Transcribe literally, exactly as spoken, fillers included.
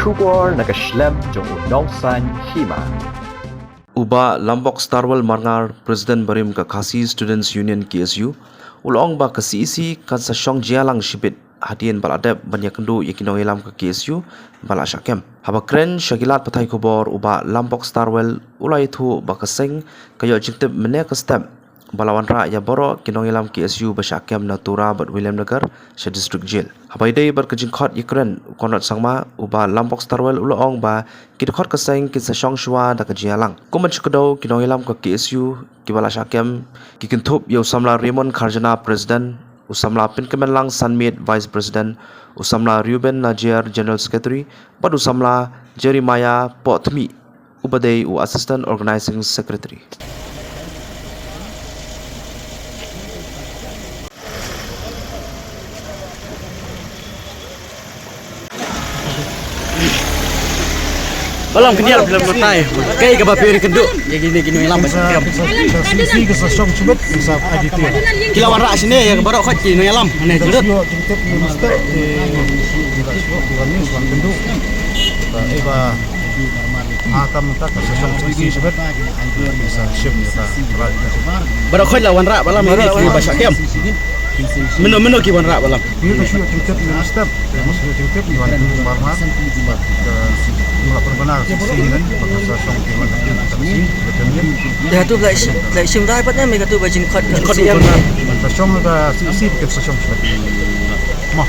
Khubor na ka shlem jong u Nongsaiñ Hima. U Bah Lambok Starwell Marngar, President barim ka Khasi Students Union K S U, u la ong ba ka C E C kan sa shong jingïalang shibit hadien ba la dep ban ïakynduh ïa ki nongïalam ka K S U ba la shah kem. Haba kren sha ki lad pathai khubor, u Bah Lambok Starwell u la ïathuh ba ka seng ka ïoh jingtip mynne ka step ba la wanrah ïa baroh ki nongïalam K S U ba shah kem na Tura bad Williamnagar sha District Jail. Haba ïadei bad ka jingkhot ïakren u Conrad Sangma, u Bah Lambok Starwell u la ong ba ki dkhot ka seng kin sa shong shuwa da ka jingïalang. Kum ban shu kdew, ki nongïalam ka K S U kiba la shah kem ki kynthup ïa u samla Raymond Kharjana, President, u samla Pynkmenlang Sanmiet, Vice President, u samla Reuben Najiar, General Secretary, bad u samla Jeremiah Pohthmi, uba dei u Assistant Organizing Secretary. Balam, kyndiah film matai. Kaei kaba phi ïakynduh ïa kine ki nongïalam ba shah kem? Ki la wanrah shane ïa baroh khoit ki nongïalam? Hangne jingtip. Baroh khoit la wanrah balam ïa kine ba shah kem? Mynno mynno ki wanrah balam? Te hato la shim, la shim rai pat ne me, hato ba jingkhot ka C E C. Mo.